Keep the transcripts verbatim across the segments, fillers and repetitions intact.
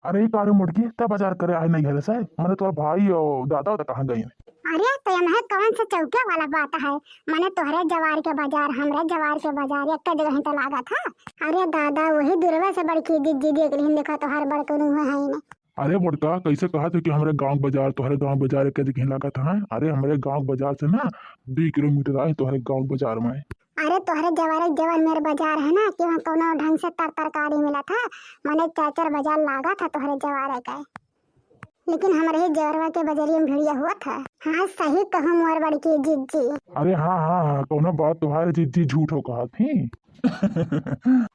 अरे का रे मोटकी, तैं बजार करे आहे नैहरे से? मने तोर भाई अउ दादा ओदा कहाँ गइन? अरे तो एम्हे कौन से चौके वाला बात है? मने तोहरे जवार के बजार, हमरे जवार के बजार एक्के जगह ही तो लागत है। अरे दादा, वही दूरवे से बड़की जिज्जी देख लिहिन, देखा तोहार बड़कनू है ही ने। अरे मोटका, कैसे कहत हो कि हमरे गाँव के बजार, तोहरे गाँव के बजार एक्के जगह ही लागत है? अरे हमरे गाँव के बजार से ना दुई किलोमीटर आए तोहरे गाँव के बजार में। अरे तोहरे जवारे जवन मेर बजार है ना कि वहाँ कौनो ढंग से तर तरकारी मिलत है, मने चाचर बजार लागत है तोहरे जवारे के। लेकिन हमरे ही जवरवा के बजरिया में भिड़िया होत है। हाँ, सही कहूँ मोर बड़की जिज्जी। अरे हाँ, हाँ, हाँ, कौनो बात तोहार जिज्जी झूठो कहत ही।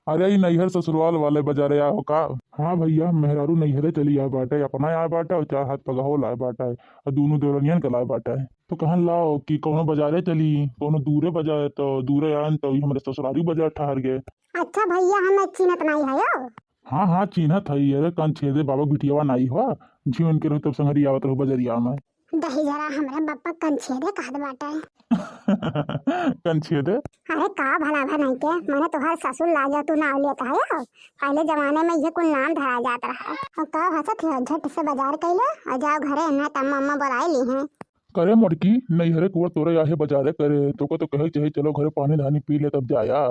अरे ई नैहर ससुराल वाले बजारे आए हो का? हाँ भैया, मेहरारू नैहरे चली आए बाटे, अपना आए बाटे अउ चार हाथ पगहो लाए बाटे अउ दूनो देवरनियन के लाए बाटे। तो कहन लाओ कि कौनो बजारे चली, कौनो दूरे बजार, तो दूरे आयन तो ई हमरे ससुरारी बजार ठहर गए। अच्छा भैया, हमें चिन्हत नाई है यो। हाँ, हाँ, चिन्हत है, अरे कंछेदे बाबा बिटियावा नाई हो, जीवन के रहो तब संगरी आवत रहो बजरिया में। दही जरा हमरे बप्पा कंछेदे कहत बाटे। कंछेदे? अरे का भला भा नहीं के, मने तोहार ससुर लागे तू नाव लेत है हो। पहले जमाने में ये कुल नाम धरा जात रहा। और का हंसत है, झट से बजार कैले और जाओ घरे, ना त अम्मा, अम्मा बुलाए ली हैं। करे मोटकी, नैहरे कुवर तोरे आहे बजारे करे, तोको तो कहे चाहे चलो घरे पानी धानी पी ले तब जाया।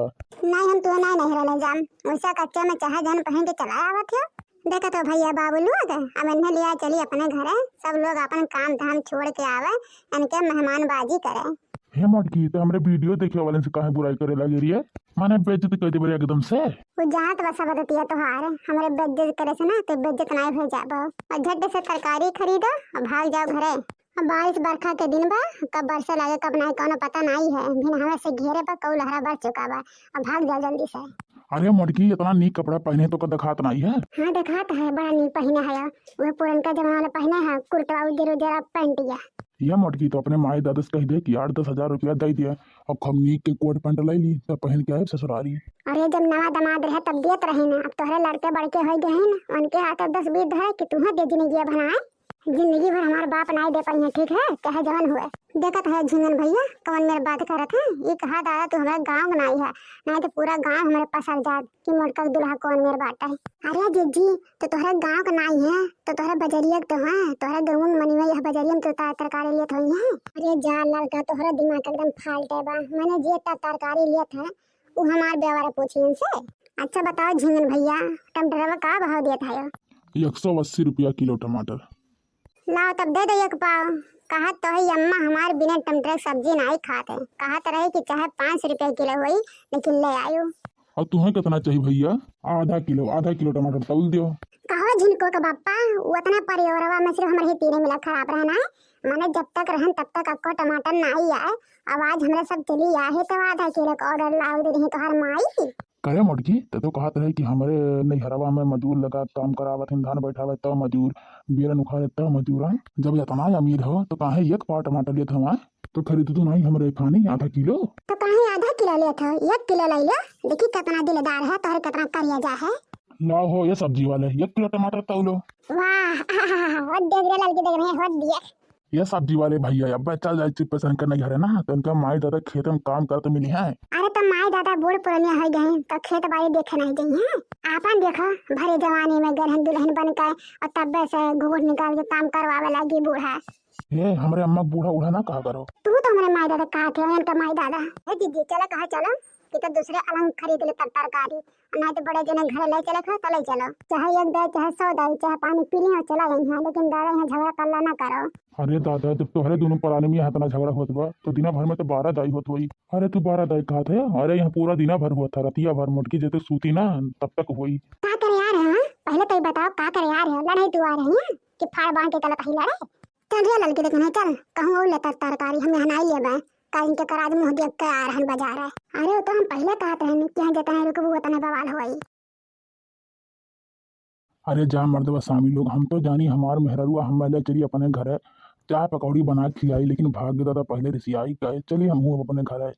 नहीं, हम तुहे नहीं नैहरे ले जाम। वैसा कच्चे में चाहे जन पहन के चला आवत हो। देखत हो भैया बाबू लोग, अब इन्हें लिया चली अपने घरे, सब लोग अपन काम धाम छोड़ के आवे, इनके मेहमानबाजी करे। हे मोटकी, तो हमरे वीडियो देखे वाले से काहे बुराई करे लगे रही है? माने बेइज्जत कर देबे एकदम से। वो जात बसा बदतिया तोहार, हमरे बेइज्जत करे से ना तो बेइज्जत नहीं हो जाबो। और झट से तरकारी खरीदो और भाग जाओ घरे। अब बारिश बरखा के दिन बा, कब बरसे लागे कब नहीं, कौनो पता नहीं है। भिनहवे से घेरे बा, कऊ लहरा बर चुका बा। अब भाग जा जल्दी से। अरे मोटकी, इतना नीक कपड़ा पहने तो का दिखात नहीं है? हाँ दिखात है, बड़ा नीक पहने है। वो पुरनका जमाना वाला पहने है, कुर्तवा उजर उजर पैंटिया। ये मोटकी, तो अपने माई दादा से कह दे कि आठ दस हजार रुपया दे दिया, अब हम नीक के कोट पैंट ले ली, तब पहन के आए ससुरारी। अरे जब नवा दामाद रहे तब देत रहे ना, अब तोहरे लड़के बड़के हो गए हैं ना, उनके हाथ अब दस बीस धरे कि तुहें दे जिंदगी भर आए। जिंदगी भर हमार बाप नाई दे पाई है, ठीक है, चाहे जवन हुए। देखत है झिंगन भैया, कौन मेर बात करत है? ये कहा दादा तू हमारे गाँव में नाई है, नहीं तो पूरा गाँव हमारे पसर जात कि मोटका के दुल्हा कौन मेर बाटा है। अरे जिज्जी, तो तोहरे गाँव के नाई है, तो तोहरे बजरिया के तो है, तोहरे गाँव में मनिया यह बजरिया में तो तार तरकारी लेत होई है। अरे जा लड़का, तोहरा दिमाग एकदम फाल्टे बा, मैंने जे तार तरकारी लेत है, उ हमार बेवारा पूछियन से। अच्छा बताओ झिंगन भैया, टमाटरवा का भाव देत है? एक सौ अस्सी रुपया किलो टमाटर। लाओ तब दे दो एक पाव। कहत तो है अम्मा हमार बिना टमाटर के सब्जी नाई खात है। कहत रहे कि चाहे पाँच सौ रुपया किलो होई, लेकिन ले आयो। और तुम्हें कितना चाहिए भैया? आधा किलो, आधा किलो टमाटर तौल दियो। कहो झिनको के बापा, वो इतना परिवारवा में सिर्फ हमारे ही तीने मिला खराब रहना है। माने जब तक रहन तब तक अक्को टमाटर नाई आए। अब आज हमरे सब चली आए तो आधा किलो का ऑर्डर लाओ दे रही तोहार माई। करे मोटकी, ते तो कहत रहे कि हमरे नैहरवा में मजूर लगा काम करावत हैं, धान बैठावे त मजूर, बेलन उखाड़े त मजूर, हाँ? जब इतना अमीर हो तो काहे एक पाव टमाटर लेत हो, हाँ? तो खरीद तू नहीं हमरे खानी आधा किलो? तो काहे आधा किलो लेत हो, एक किलो ले लो। देखी कितना दिलदार है, तोहरे कितना करेजा है। लाओ हो ये सब्जी वाले, एक किलो टमाटर तौलो। वाह, हो देख रे ललकी, देख रहे हो दिया। ये सब्जी वाले भैया, अब चल जाए चुप्पे से इनके नैहरे ना, तो इनका माई दादा खेत में काम करते मिली हैं। अरे तो माई दादा बूढ़ पुरनिया हो गए हैं, तो खेत बाड़ी देखे नहीं गई हैं। आपन देखो, भरे जवानी में गरहन दुल्हन बन के और तब्बे से घूंघट निकाल के काम करवावे लगी बूढ़ा। ये हमरे अम्मा बूढ़ा उढ़ा ना कहा करो। तू तो हमरे माई दादा कहा थे, इनका माई दादा। ए दीदी, चला कहा चलो, कि तो दूसरे अलंग खरीद ले तर-, तरकारी। नहीं तो बड़े जने घरे ले चले खा, तो ले चलो। चाहे एक दाई, चाहे सौ दाई, चाहे पानी पी लियो, चला यहाँ, लेकिन दादा यहाँ झगड़ा कल्ला ना करो। अरे दादा, जब तोहरे दोनों परानी में इतना झगड़ा होत बा, तो दिना भर में तो बारह दाई होत होई। अरे तू बारह दाई कहत है? अरे यहाँ पूरा दिना भर होत है, रतिया भर मोटकी जब तक सूती ना, तब तक होई। का करे आ रहे हैं? पहले तो ये बताओ, का करे आ रहे हैं? लड़ाई तू आ रही है कि फाड़ बांध के गलत ही लड़े? चल रे ललकी, देख नहीं, चल, कहूँ और लेता तरकारी, हम यहाँ नहीं लेबे। का इनके कराज मुँह देख के आ रहन बाजार है। अरे, वो तो हम पहले कहत रहन कि यहाँ जितने रुकबू, उतने बवाल होई। अरे जा मर्दवा सामी लोग, हम तो जानी हमार मेहररुआ हम ले चली अपने घरे, चाय पकौड़ी बना के खिलाई, लेकिन भाग्य दादा पहले रिसियाई गए। चली हम हूँ अपने घरे।